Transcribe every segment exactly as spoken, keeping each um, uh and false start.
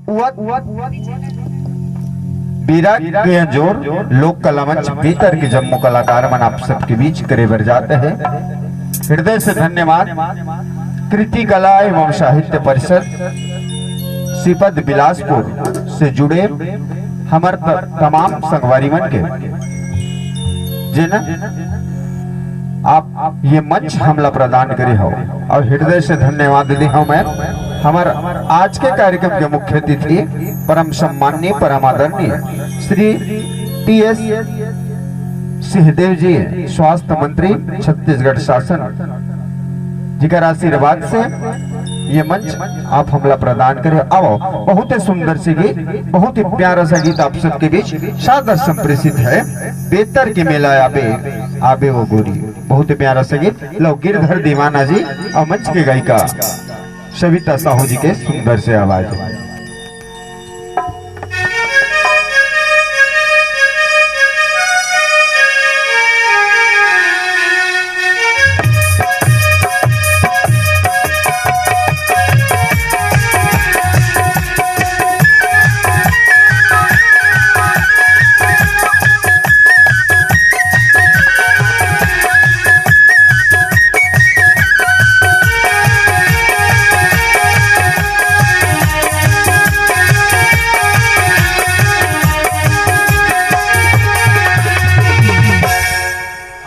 उवत बीरा के अंजोर लोक कला मंच भीतर के जम्मो कलाकार मन आप सबके बीच करे बर जात हे। हृदय से धन्यवाद कृति कला एवं साहित्य परिषद सीपत बिलासपुर से जुड़े हमर त-, तमाम संगवारी मन के, जेन आप ये मंच हमला प्रदान करे हव, अउ हृदय से धन्यवाद दे हव मैं। हमर आज के कार्यक्रम के मुख्य अतिथि परम सम्माननीय, परम आदरणीय श्री टी एस सिंहदेव जी, स्वास्थ्य मंत्री छत्तीसगढ़ शासन, जिकर आशीर्वाद से ये मंच आप हमला प्रदान करे। आओ, बहुत ही सुंदर से गीत, बहुत ही प्यारा सा गीत आप सबके बीच सादर संप्रेषित है। बेतर के मेला आबे, आबे वो गोरी, बहुत ही प्यारा सा गीत। लो, गिरधर दीवाना जी अउ मंच के गायिका सविता साहू जी के सुंदर से आवाज।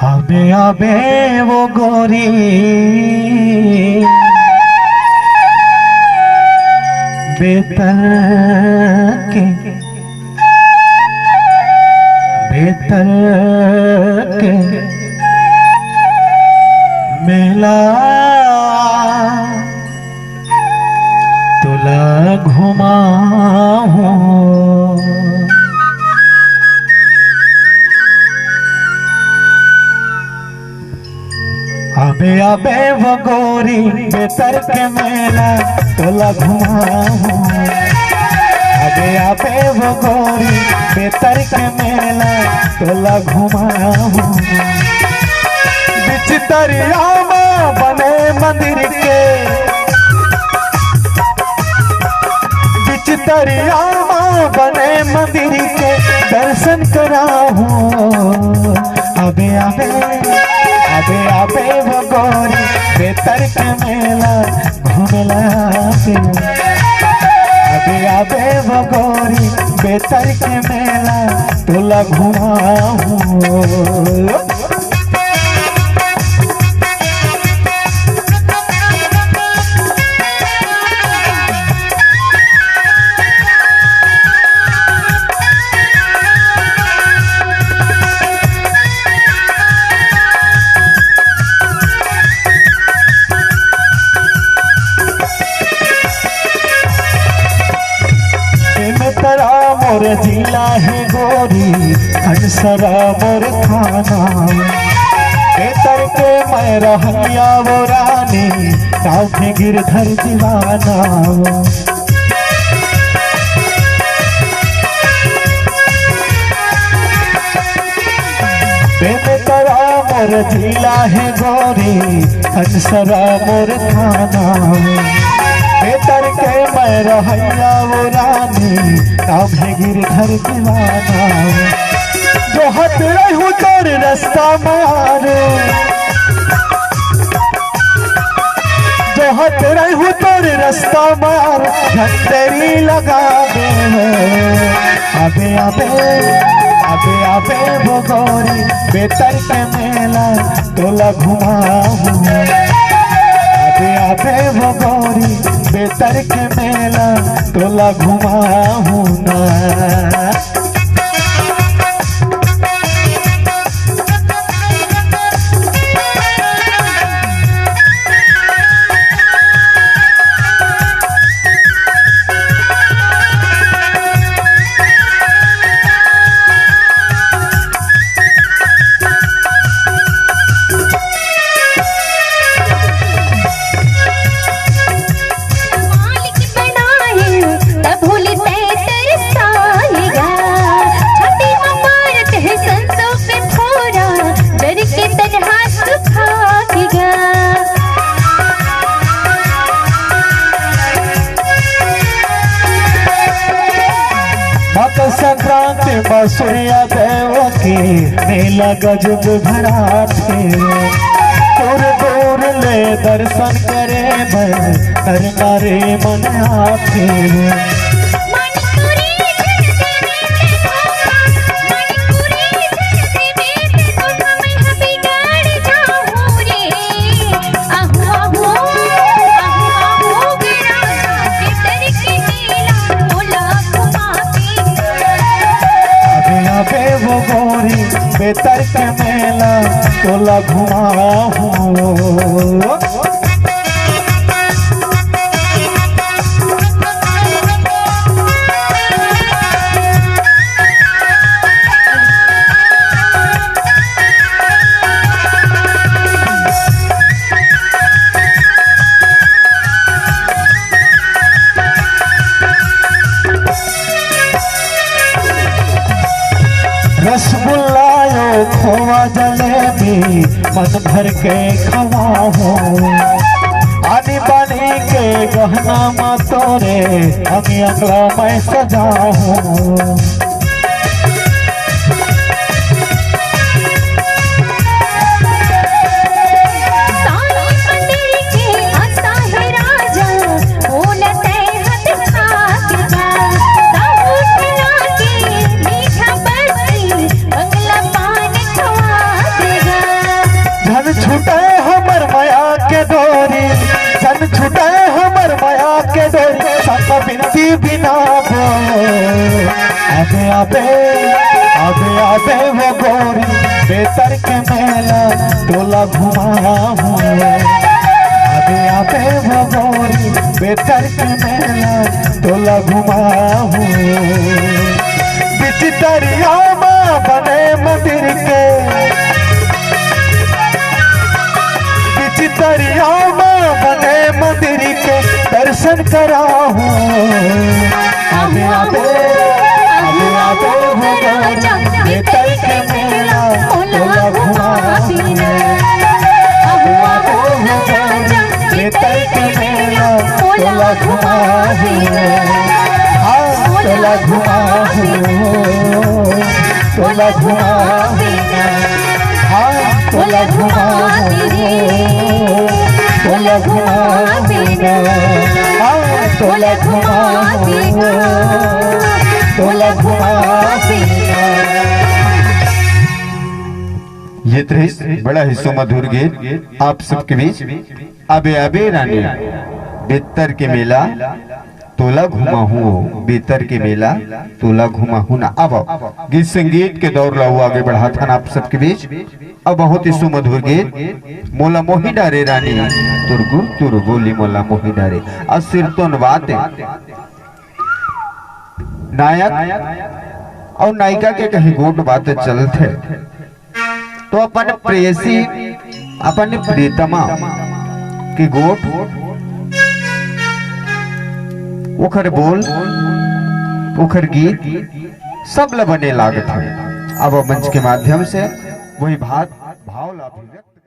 आबे आबे वो गोरी बेतर के, बेतर के मेला तोला घुमाहूँ। आबे आबे वो गोरी बेतर के मेला तोला घुमाहूँ। आबे आबे वो गोरी बेतर के मेला तोला घुमाहूँ। बिच तरिया म बने मंदिर के, बिच तरिया म बने मंदिर के दर्शन कराहूँ। आबे आबे, आबे आबे वो गोरी बेतर के मेला घुमला के। आबे आबे वो गोरी बेतर के मेला तोला घुमाहूँ। बेमेतरा मोर जिला हे गोरी, खंडसरा मोर थाना। बेतर के मैं रहनिया वो रानी, नाव के गिरधर दीवाना। बेमेतरा मोर जिला हे गोरी, खंडसरा मोर थाना। बेतर के मैं रहैया वो रानी, नाम हे गिरधर दीवाना। जोहत रहूं तोर रस्ता मारो, जोहत रहूं तोर रस्ता मार, घंटेरी लगा दे। आबे आबे, आबे आबे वो गोरी, बेतर के मेला तोला घुमाहूँ। आबे आबे वो गोरी, बेतर के मेला तोला घुमाहूँ ना। मालिक बनाए तब भूली तै तरसाएगा। गजब भराथे। दूर दूर ले दर्शन करे बर, हर मारे मन आथे। अबे अबे वो गोरी, बेतर के मेला तोला घुमाहूँ। रसगुल्ला यो खोवा जलेबी मन भर के खवाहूँ। आनी बानी के गहना मा तोरे अंग अंग ला मैं सजाहूँ। झन छूटे हमर मया के डोरी, झन छूटे हमर मया के डोरी, संग बिनती बिना बो। अबे अबे, अबे अबे वो गोरी, बेतर के मेला तोला घुमाहूँ। अबे अबे वो गोरी, बेतर के मेला तोला घुमाहूँ। बिच तरिया मा बने मंदिर के, बिच तरिया मा बने मंदिर के दर्शन कराहूँ। अबे अबे, अबे अबे हो राजा, बेतर के मेला तोला घुमाहूँ। अबे अबे हो राजा, बेतर के मेला तोला घुमाहूँ। हाँ, तोला घुमाहूँ, तोला घुमाहूँ। हाँ, तोला घुमाहूँ, तोला घुमाहूँ। हाँ, तोला घुमाहूँ, तोला घुमाहूँ। ये दृश्य बड़ा ही सुमधुर गीत आप सबके बीच। अबे अबे रानी, बेतर के मेला तोला घुमाहूँ, बेतर के मेला तोला घुमाहूँ ना। अब गीत संगीत के दौर ला आगे बढ़ाथन आप सबके बीच। अब बहुत ही सुमधुर गीत, मोला मोही डारे रानी, तोर गुर तोर बोली मोला मोही डारे। अउ सिरतोन बात नायक अउ नायिका के कहीं गोठ बात चलथे। तो अपन प्रेयसी, अपन प्रियतमा के गोठ, ओखर बोल, ओखर गीत, सब ल बने लागत हे। अब मंच के माध्यम से वही भाव, भाव ला अभिव्यक्त